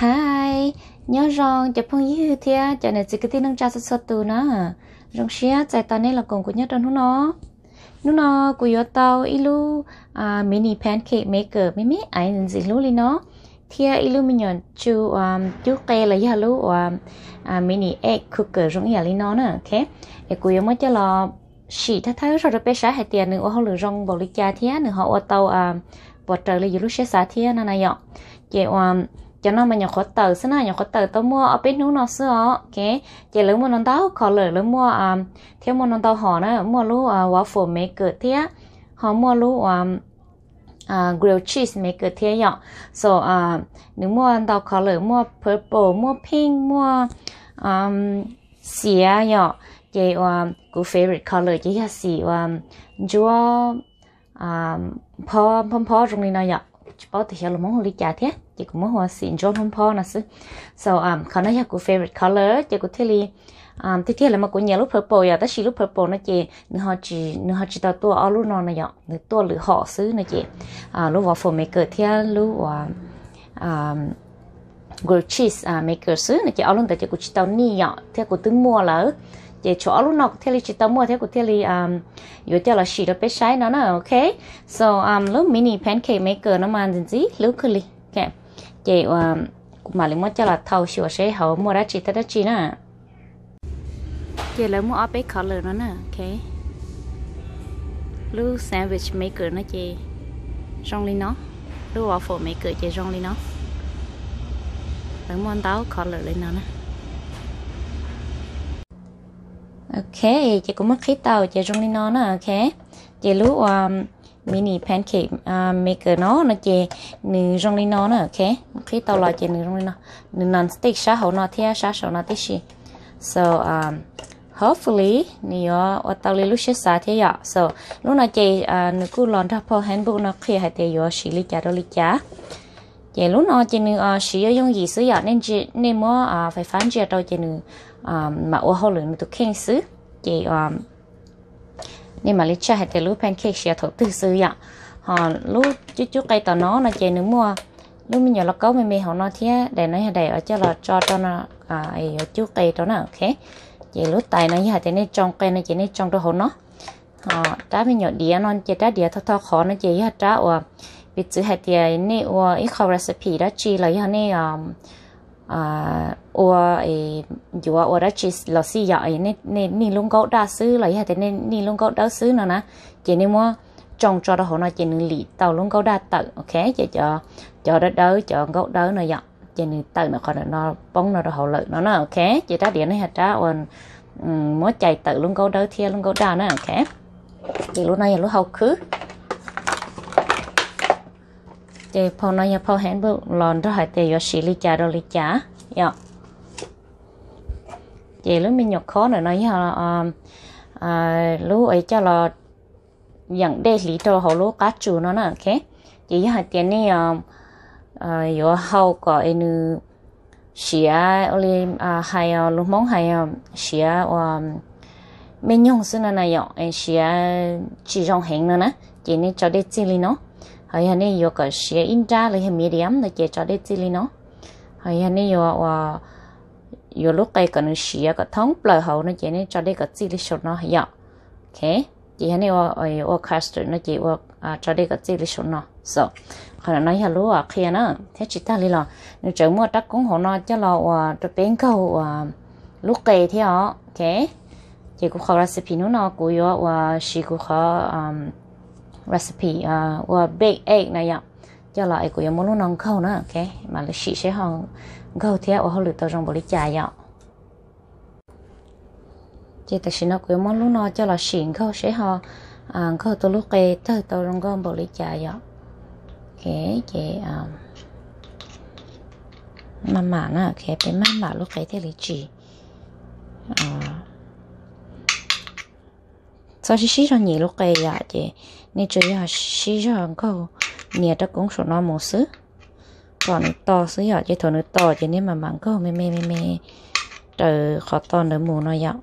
Hi, nyob zoo cov phooj ywg thiab cov niam txiv kwv tij neej tsa txhua txhua tus na. Zoo siab txais tos nej los koom kuv nyob rau hnub no. Hnub no kuv yuav tau ib lub mini pancake maker me me ntxim hlub li no, thiab ib lub me nyuam tsu cub qe los yog lub uas mini egg cooker zoo ib yam li no na. Es kuv yuav muab coj los sim thawj thawj zaug rau peb saib hais tias nws ua hauj lwm zoo npaum li cas thiab nws ho ua tau puas raws li yus lub siab xav thiab no na yom. Ces uas cov no mas nyuam qhuav tawm xwb na, nyuam qhuav tawm tau muaj ob peb hnub no xwb os. Ces lawv muaj no ntau color, lawv muaj thiab muaj no ntau hom na, muaj lub waffle maker thiab ho muaj lub grilled cheese maker thiab yom. So nws muaj ntau color, muaj purple, muaj pink, muaj xiav yom. Ces uas kuv favorite color ces yog xim uas ntsuab phob phob zoo li no yom. Tsis paub tias xyov lus Hmoob hu li cas thiab, ces kuv muab hu ua xim ntsuab phob phob no xwb. So qhov no yog kuv favorite color ces kuv thiaj li, tiag tiag lawm mas kuv nyiam lub purple yom, tab sis lub purple no ces nws ho tsis, nws ho tsis tau tuaj ob lub no no yom, nws tuaj lwm hom xwb no ces lub waffle maker thiab lub uas grilled cheese maker xwb no ces ob lub ntawd ces kuv tsis tau nij yom, thiab kuv twb muaj lawm. Ces tshuav ob lub no kuv thiaj li tsis tau muaj thiab kuv thiaj li yuav coj los sim rau peb saib no na. Ok, so lub mini pancake maker no mas ntxim ntxim hlub kawg li. Ces kuv mam li muab coj los thau xyuas seb hauv muaj dab tsi thiab dab tsi na. Ces lawv muaj ob peb color no na. Ok, lub sandwich maker no ces zoo li no, lub waffle maker ces zoo li no. Lawv muaj ntau color li no na. Ok, ces kuv muab qhib tau ces zoo li no na. Ok, ces lub uas mini pancake maker no no ces nws zoo li no na. Ok, muab qhib tau los ces nws zoo li no, nws non stick sab hauv no thiab sab saum no tib si. So hopefully nws yuav ua tau li lub siab xav thiab yom. So lub no ces nws kuj los nrog phau handbook no qhia hais tias yuav siv li cas rau li cas. Ces lub no ces nws siv yooj yooj yim xwb yom, nej muab fais fab ntsia rau ces nws mam ua hauj lwm nws tus kheej xwb. Ces nej mam li check hais tias lub pancake siav thaum twg xwb yom. Ho lub cub cub qe tom no no ces nws muaj lub me nyuam lauj kaub me me hauv no thiab, daim no yog daim uas coj los tso rau no, yuav cub qe rau na. Ok, ces lub tais no yog hais tias nej tsoo qe no ces nej tsoo rau hauv no. Ho rab me nyuam diav no ces rab diav tho tho qhov no ces yog rab uas piv txwv hais tias nej ua ib qho recipe dab tsi los yog nej ua, yuav ua dab tsi los xij yom, nej nij lub nkaub daj xwb los yog tias nej nij lub nkaub dawb xwb no na, ces nej muab tsoo tso rau hauv no ces nws lim tau lub nkaub daj tawm. Ok, ces cov dawb dawb, cov nkaub dawb no yom, ces nws tawm ntawm qhov no poob no rau hauv lawm no na. Ok, ces rab diav no yog rab uas muab cais tawm lub nkaub dawb thiab lub nkaub daj na. Ok, ces lub no yog lub hau khwb. Ces phau no yog phau handbook los nrog hais tias yuav siv li cas rau li cas yom. Ces lub me nyuam khob ntawm no yog lub uas coj los yeem dej hliv rau hauv lub qab tsu no na. Ok, ces yog hais tias nej yuav hau kom es nws siav ua li hais lus Hmoob hais siav ua me nyoog xwb no na yom, siav tsis zoo heev no na, ces nej tso dej txij li no. Ho yog nej yuav kom siav ib nrab los yog medium no ces tso dej txij li no. Ho yog nej yuav ua, yuav lub qe kom nws siav kom thoob plaws hauv no ces nej tso dej kom txij li saum no yom. Ok, ces yog nej ua custard no ces tso dej kom txij li saum no. So qhov no yog lub qhia na, thiab tsis tag li los nws tseem muaj rab koob hauv no coj los ua rau peb nkaug ua lub qe thiab os. Ok, ces kuv qhov recipe hnub no kuv yuav ua siv kuv qhov recipe ua baked egg na yom, coj los es kuv yuav muab lub no nkaug na. Ok, mam li sim seb ho nkaug thiab ua hauj lwm tau zoo npaum li cas yom. Ces tam sim no kuv yuav muab lub no coj los sim nkaug seb ho nkaug tau lub qe tawg tau zoo nkauj npaum li cas yom. Ok, ces maj mam na, ok, peb maj mam lub qe thiaj li tsis, txhob sib sib zog nyem lub qe yom, ces nej tsuas yog sib zog nkaug nias rab koob saum no mus xwb, kom nws to xwb yom, ces thaum nws to ces nej mam mam nkaug me me me me raws qhov to ntawd mus no yom.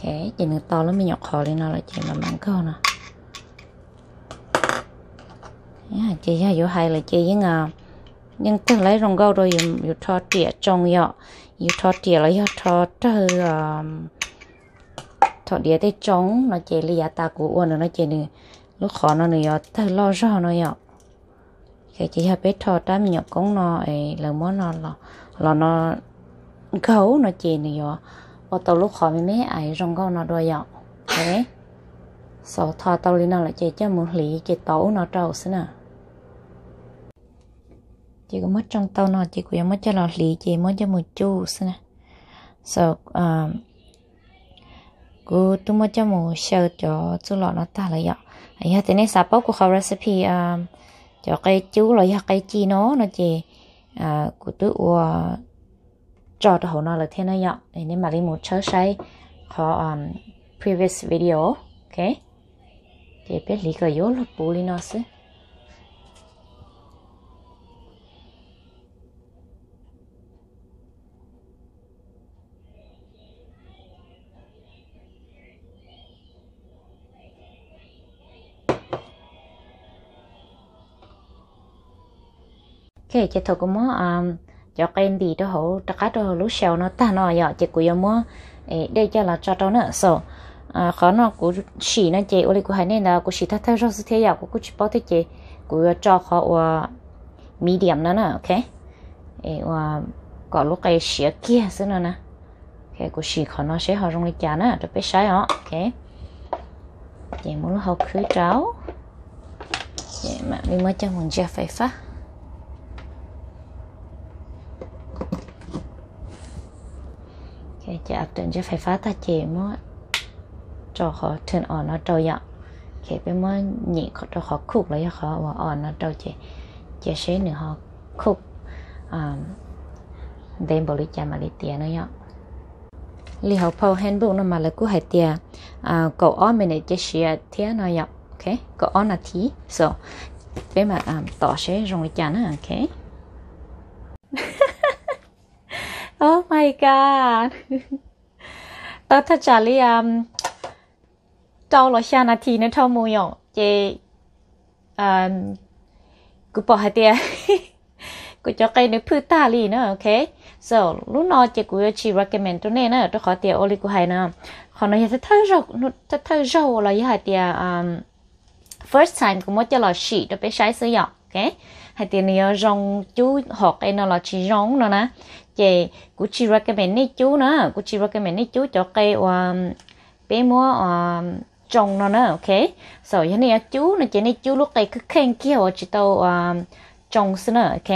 Ok, ces nws to lub me nyuam qhov li no lawm ces mam mam nkaug no. Ces yog yuav hais lawm ces yeej, yeej tawg laib zoo nkauj rau yus rho riam tsoo yom. Yus rho riam los yog rho rawg, thaum diav tej tsoo no ces li yav tas kuv ua nws no ces nws, lub qhov no nws yuav tawg loj zog no yom. Ces yog peb rho rab me nyuam koob no, lawv muab no los no nkaug no ces nws yuav ua tau lub qhov me me ais zoo nkauj no dua yom. Xaus tho tau li no lawm ces coj mus hliv ces tov ub no rau xwb na. Ces kuv muab tsoo tau no ces kuv yuav muab coj los hliv ces muab coj mus cuj xwb na. So, kuv twb muab coj mus xyaw cov txuj lom no tag lawm yom. Yog tias nej xav paub kuv qhov recipe cov qe cub los yog qe ci no no ces kuv twb ua tso rau hauv no lawm thiab na yom. Nej mam li mus tshawb saib qhov previous video. Ok, ces peb hliv kom yuav luag puv li no xwb. Ok, ces thaum kuv muab cov qe ntim rau hauv rov qab rau hauv lub xyaus no tag no yom, ces kuv yuav muab dej coj los tso rau na. So, qhov no kuv sim no ces ua li kuv hais nej ntawd kuv sim thawj thawj zaug xwb thiab yom, kuv kuj tsis paub thiab ces kuv yuav tso qhov uas medium no na, ok, kom lub qe siav kiag xwb no na. Ok, kuv sim qhov no seb ho zoo li cas na rau peb saib os. Ok, ces muab lub hau khwb rau, ces mam li muab coj mus ntsia fais fab. Ces after ntsia fais fab tag ces muab rau qhov turn on no rau yom. Ces peb muab nyem rau qhov cook los yog qhov uas on no rau ces cia seb nws ho cook ntev npaum li cas mam li tiav no yom. Li hauv phau handbook no mas lawv kuj hais tias kaum ob minute ces siav thiab no yom. Ok, kaum ob nas this. So, peb mam tos seb zoo li cas na. Ok. Oh my god, tau thaj tsam li rau los xya nas this nws dhau mus yom, ces kuv pom hais tias kuv cov qe nws phwj tag li na. Ok, so, lub no ces kuv yuav tsis recommend rau nej na, rau qhov tias ua li kuv hais no, qhov no yog thawj thawj zaug los yog hais tias first time kuv muab coj los sim rau peb saib xwb yom. Ok, hais tias nws yuav zoo cub hom qe no los tsis zoo no na, ces kuv tsis recommend nej cub na, kuv tsis recommend nej cub cov qe uas peb muab tsoo no na. Ok, so yog nej yuav cub no ces nej cub lub qe kheej kheej kiag uas tsis tau tsoo xwb na. Ok,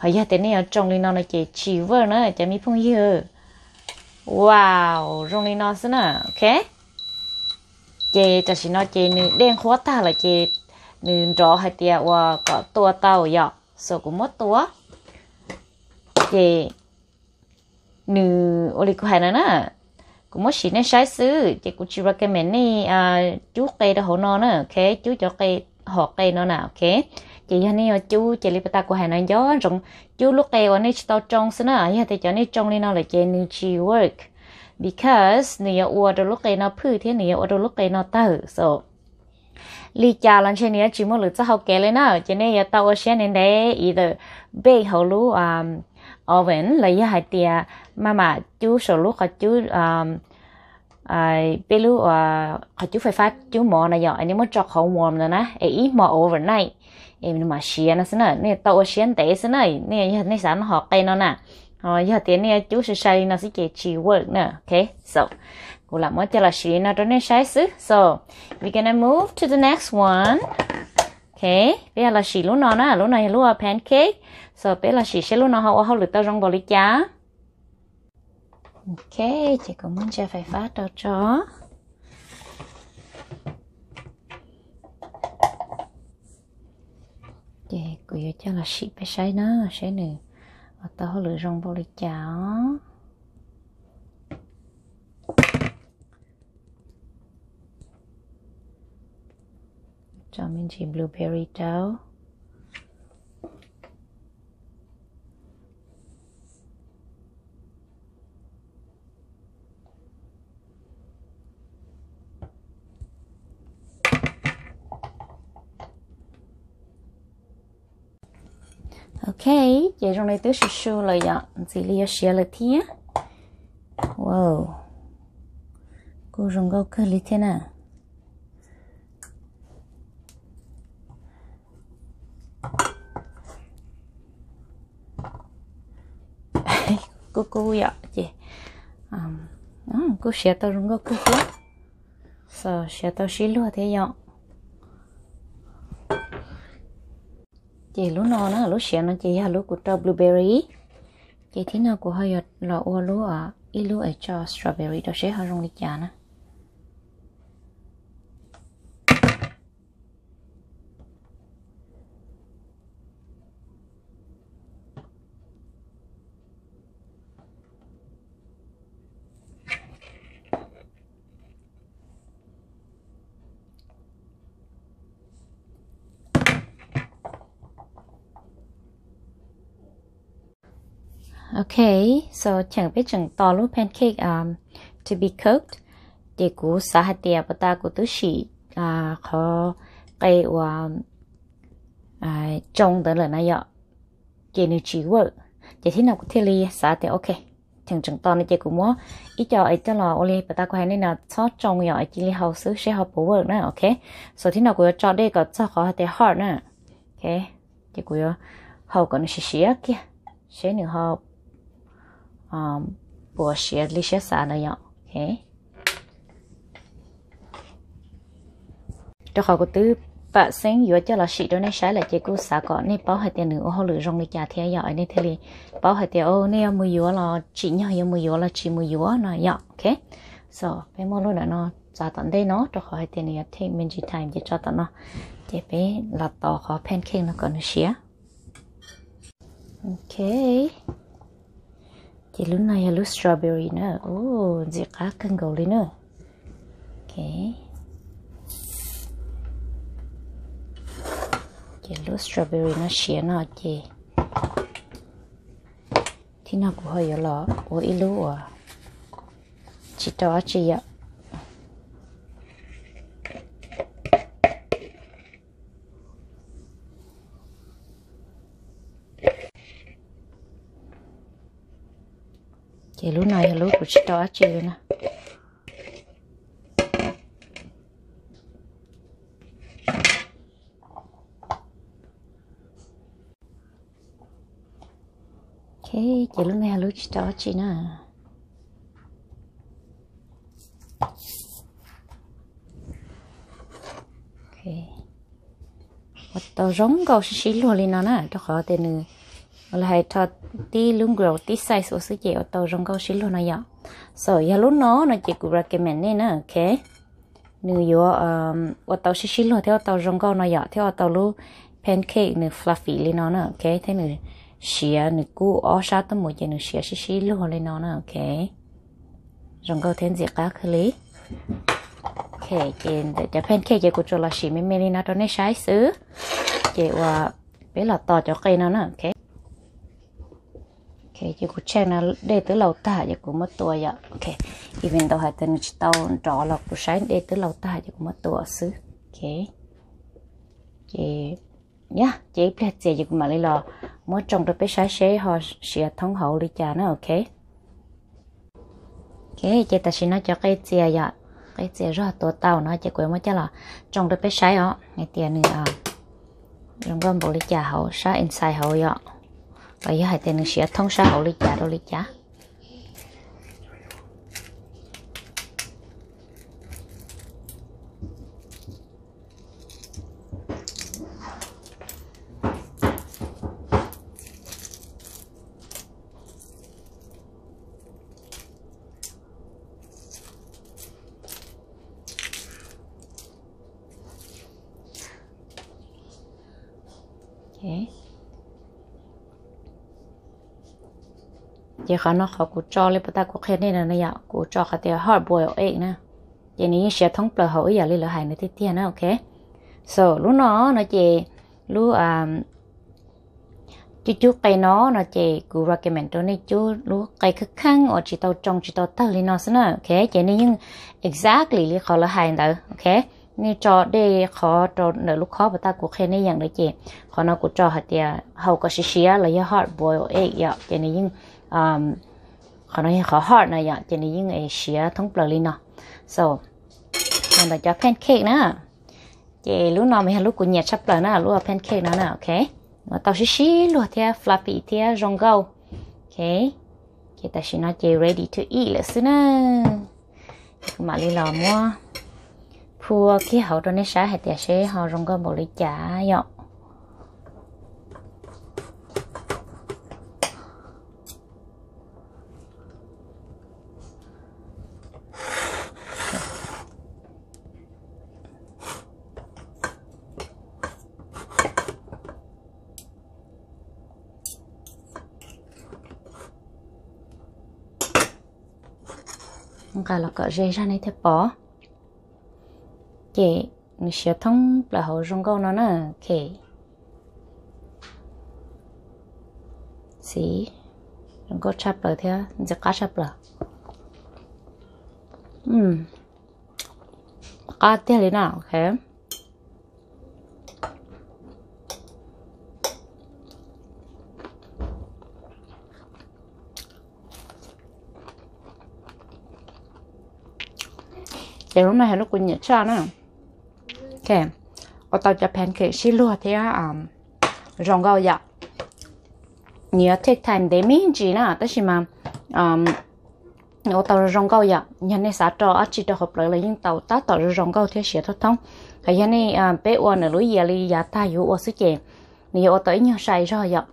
ho yog tias nej yuav tsoo li no no ces tsis work na cov me phooj ywg. Wow, zoo li no xwb na. Ok, ces tam sim no ces nws dej nqhuab tag lawm ces nws nrov hais tias uas kom tua tau yom. So kuv muab tua, ces nws ua li kuv hais no na, kuv muab sim nej saib xwb ces kuv tsis recommend nej cub qe rau hauv no na. Ok, cub cov qe, hom qe no na. Ok, ces yog nej yuav cub ces li pas tas kuv hais no nco ntsoov cub lub qe uas nej tsis tau tsoo xwb na. Yog tias cov nej tsoo li no lawm ces nws tsis work, because nws yuav ua rau lub qe no phwj thiab nws yuav ua rau lub qe no tawg. So li cas los ntshe nws yuav tsis muaj lwm txoj hau kev li na, ces nej yuav tau ua siab ntev ntev either bake hauv lub oven los yog hais tias maj mam cub saum lub qhov cub, peb lub qhov cub fais fab cub mov na yom, es nej muab tso qhov warm no na es ib hmo overnight es nws mam siav no xwb na. Nej tau ua siab ntev xwb na, nej yog nej xav noj hom qe no na. Yog tias nej yuav cub sai sai li no xwb ces tsis work na. Ok, so kuv lam muab coj los sim li no rau nej saib xwb. So we're gonna move to the next one. Ok, peb yog los sim lub no na, lub no yog lub pancake. So peb los sim seb lub no ho ua hauj lwm tau zoo npaum li cas. Ok, ces kuv muab ntsia fais fab rau tso. Ces kuv yuav coj los sim peb saib na, seb nws ua tau hauj lwm zoo npaum li cas os. Tso me ntsis blueberry rau. Ok, ces zoo li twb su su lawm yom, ntxim li yuav siav lawm thiab. Wow, kuj zoo nkauj kawg li thiab na. Kub kub yom, ces kuj siav tau zoo nkauj kawg thiab. Siav tau sib luag thiab yom. Ces lub no na, lub siav no ces yog lub kuv rau blueberry. Ces thib no kuv ho yuav los ua lub, ib lub es tso strawberry rau seb ho zoo li cas na. Ok, so cheem peb tseem tos lub pancake to be cooked. Ces kuv xav hais tias puas tas kuv twb sim qhov qe uas tsoo ntawd lawm na yom, ces nws tsis work. Ces thib no kuv thiaj li xav tias ok, cheem tseem tos no ces kuv muab ib co es coj los ua li puas tas kuv hais nej no txhob tsoo yom, cia li hau xwb seb ho puas work na, ok. So thib no kuv yuav tso dej kom txog qhov hais tias hard na. Ok, ces kuv yuav hau kom nws siav siav kiag seb nws ho puas siav li siab xav ntawd yom. Ok, rau qhov kuv twb pam xeeb yuav coj los sim rau nej saib lawm ces kuj xav kom nej paub hais tias nws ua hauj lwm zoo li cas thiab yom, nej thiaj li paub hais tias nej yuav mus yuav los tsim nyog yuav mus yuav los tsis mus yuav no yom. Ok, so peb muab lub ntawm no txav tom ntej no rau qhov hais tias nws yuav take me ntsis time ces tso tom no, ces peb los tos qhov pancake no kom nws siav. Ok, ces lub no yog lub strawberry na, ntxim qab kawg nkaus li na. Ok, ces lub strawberry no siav no ces thib no kuv ho yuav los ua ib lub uas tsis rau dab tsi yom. Ces lub no yog lub kuv tsis rau dab tsi li na. Ok, ces lub no yog lub tsis rau dab tsi na. Ua tau zoo nkauj sib sib luag li no na, rau qhov tias nws ua li hais tho tib lub grow tib size ua xwb ces ua tau zoo nkauj sib luag no yom. So yog lub no no ces kuv recommend nej na, ok. Nws yuav ua tau sib sib luag thiab ua tau zoo nkauj no yom, thiab ua tau lub pancake nws fluffy li no na, ok, thiab nws siav nws kub ob sab tuaj mus ces nws siav sib sib luag li no na, ok. Zoo nkauj thiab ntxim qab kawg li. Ok, ces ntawm cov pancake ces kuv tsuas los sim me me li no rau nej saib xwb. Ces uas peb los tos cov qe no na, ok. Ok, ces kuv check no dej twb laus tag ces kuv muab tua yom. Ok, even though hais tias nws tsis tau nrov los kuv saib dej twb laus tag ces kuv muab tua xwb. Ok, ces yog ces ib pliag txias ces kuv mam li los muab tsoo rau peb saib seb ho siav thoob hauv li cas na, ok. Ok, ces tam sim no cov qe txias yom, qe txias zog tuav tau no ces kuv yuav muab coj los tsoo rau peb saib os hais tias nws zoo nkauj npaum li cas hauv sab inside hauv yom, los yog hais tias nws siav thoob sab hauv li cas rau li cas. Ces qhov no qhov kuv tso li puas tas kuv qhia nej no yom, kuv tso qhov tias hard boiled egg na, ces nws yeej siav thoob plaws hauv ib yam li lawv hais no tiag tiag na, ok. So lub no no ces lub cub cub qe no no ces kuv recommend rau nej cub lub qe kheej kheej uas tsis tau tsoo tsis tau tawg li no xwb na, ok. Ces nej yeej exactly li qhov lawv hais ntawd, ok. nej tso dej qhov rau ntawm lub khob puas tas kuv qhia nej yeem lawm ces qhov no kuv tso hais tias hau kom siav siav los yog hard boiled egg yom, ces nws yeej, qhov no yog qhov hard no yom, ces nws yeej siav thoob plaws li no. So, ntawm cov pancake na, ces lub no mas yog lub kuv nyiam tshaj plaws na, lub pancake no na, ok. Mas tau sib sib luag thiab fluffy thiab zoo nkauj. Ok, ces tam sim no ces ready to eat lawm xwb na. Kuv mam li los muab phua kiag hauv rau nej saib hais tias seb ho zoo nkauj npaum li cas yom. Nqa los kom ze zog nej thiaj pom. Ces nws siav thoob plaws hauv zoo nkauj no na. Ok, xis, zoo nkauj tshaj plaws thiab ntxim qab tshaj plaws. Qab tiag li na, ok. Ces lub no yog lub kuv nyiam tshaj na. Ok, ua tau cov pancake sib luag thiab zoo nkauj yom. Nws yuav take time ntev me ntsis na, tab sis mas nws ua tau zoo nkauj yom. Yog nej xav rau dab tsi rau hauv plawv los yeej tau, tab tom zoo zoo nkauj thiab siav thoob thoob. Hos yog nej, peb ua nws lub yias li yav tag yuav ua xwb ces nws yuav ua tau ib nyuag sai zog yom.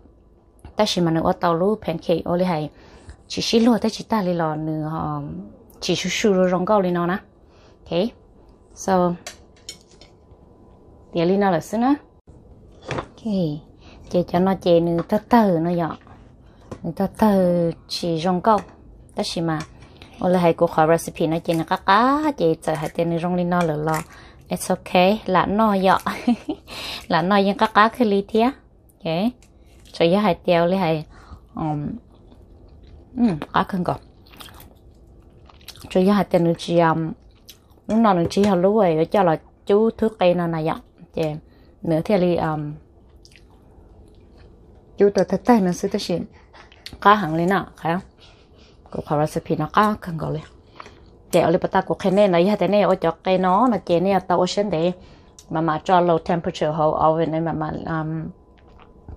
Tab sis mas nws ua tau lub pancake ua li hais tsis sib luag thiab tsis tag li los nws tsis su su zoo nkauj li no na. Ok, so tiav li no lawm xwb na. Ok, ces cov no ces nws tawg tawg no yom, nws tawg tawg tsis zoo nkauj, tab sis mas ua li hais kuv qhov recipe no ces nws qab qab, ces txawm hais tias nws zoo li no lawm los it's ok, lam noj yom. Lam noj yeej qab qab kawg li thiab. Ok, tsuas yog hais tias ua li hais, qab kawg nkaus. Tsuas yog hais tias nws tsis, lub no nws tsis yog lub yuav coj los cub thwb qe no na yom, ces nws thiaj li cub tau tawg tawg no xwb, tab sis qab heev li na. Kuv qhov recipe no qab kawg nkaus li. Ces ua li pas tas kuv qhia nej no, yog tias nej yuav ua cov qe no no ces nej yuav tau ua siab ntev, mam mam tso low temperature hauv oven, mam mam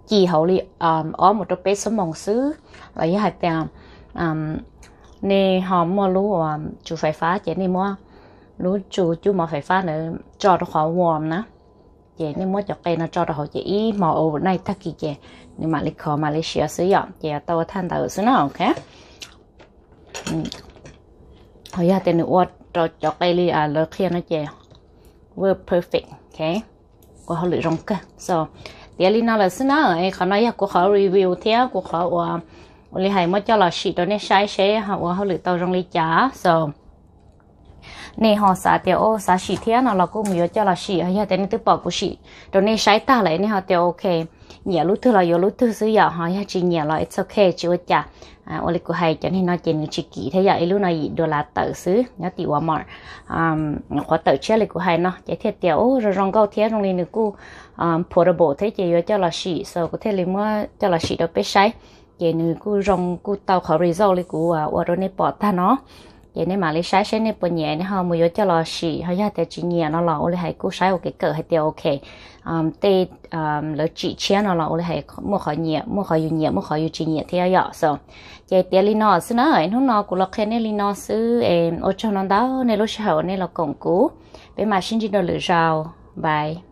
ci hauv li ob mus rau peb xuab moos xwb. Los yog hais tias nej ho muaj lub tsu fais fab ces nej muab lub tsu cub mov fais fab ntawd tso rau qhov warm na, ces nej muab cov qe no tso rau hauv ces ib hmo overnight tag kis ces nws mam li khov mam li siav xwb yom, ces yuav tau ua thaj ntawd xwb na, ok. Ho yog tias nws ua rau cov qe li lawv qhia no ces work perfect, ok, ua hauj lwm zoo kawg. So tiav li no lawm xwb na, es qhov no yog kuv qhov review thiab kuv qhov ua, ua li hais muab coj los sim rau nej saib seb ho ua hauj lwm tau zoo li cas. So nej ho xav tias o xav sim thiab no los kuj mus yuav coj los sim, ho yog tias nej twb pom kuv sim rau nej saib tag lawm nej ho tias ok, nyiam lub twg los yuav lub twg xwb yom, ho yog tsis nyiam los it's ok tsis ua cas. Ua li kuv hais cov niag no ces nws tsis kim thiab yom, ib lub no yim dollar tawm xwb nyob tim Walmart. Qhov tawm tshiab li kuv hais no ces thiaj tias u zoo zoo nkauj thiab zoo li nws kuj portable thiab ces yuav coj los sim, so kuv thiaj li muab coj los sim rau peb saib. Ces nws kuj zoo kuj tau qhov result li kuv ua rau nej pom tag no. Ces nej mam li saib seb nej puas nyiam nej ho mus yuav coj los sim, ho yog tias tsis nyiam no los ua li hais kuj saib ua kev kawm hais tias ok, tej lawv tsim tshiab no los ua li hais muaj qhov nyiam, muaj qhov yus nyiam, muaj qhov yus tsis nyiam thiab yom. So ces tiav li no xwb na, hnub no kuv los qhia nej li no xwb es ua tsaug ntau ntau nej lub sij hawm uas nej los koom kuv. Peb mam sib ntsib dua lwm zaus, bye.